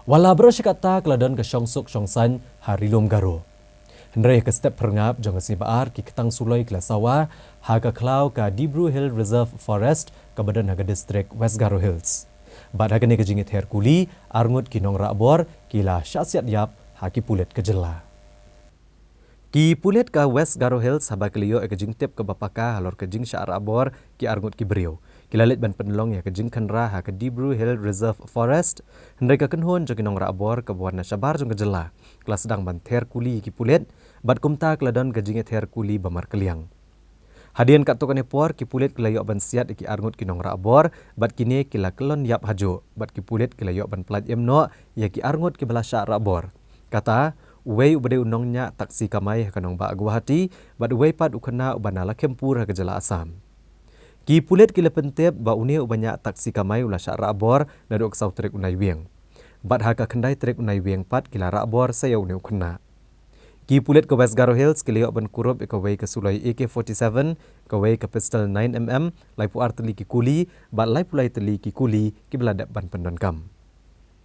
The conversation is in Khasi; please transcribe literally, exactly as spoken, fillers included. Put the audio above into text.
Wat la baroh shi katta ka la don ka shongsuk shongsaiñ ha Ri Lum Garo, hynrei ha ka step phyrngap jong ka sngi ba ar ki ktang suloi ki la sawa ha ka khlaw ka Dibru Hill Reserve Forest kaba don ha ka distrik West Garo Hills. Bad ha kane ka jingïather kuli, arngut ki nongrah bor ki la shah siat ïap ha ki pulit ka jylla. Ki pulit ka West Garo Hills, haba ki la ïoh ïa ka jingtip kaba paka halor ka jingshah rah bor ki arngut ki briew, ki la leit ban pynlong ïa ka jingkhynra ha ka Dibru Hill Reserve Forest. Hynrei ka kynhun jong ki nongrah bor kaba wan na shabar jong ka jylla ka la sdang ban ther kuli ïa ki pulit, bad kumta ka la don ka jingïather kuli ba markylliang. Hadien katto katne por, ki pulit ki la ïoh ban siat ïa ki arngut ki nongrah bor, bad kine ki la kyllon ïap hajuh, bad ki pulit ki la ïoh ban pyllait im noh ïa ki arngut kiba la shah rah bor. Kata, uwei uba dei u nongñiah taksi kamai ha ka nongbah Guwahati, bad uwei pat u khynnah uba na Lakhimpur ha ka jylla Assam. Ki pulit ki la pyntip ba une uba ñiah taksi kamai u la shah rah bor naduh ka saw tarik u Naiwieng, bad ha ka khyndai tarik u Naiwieng pat ki la rah bor sa ïa une u khynnah. Ki pulit ka West Garo Hills ki la ïoh ban kurup ïa kawei ka suloi A K forty-seven, kawei ka pistol nine M M, laiphew ar tylli ki kuli, bad laiphew lai tylli ki kuli kiba la dep ban pyndonkam.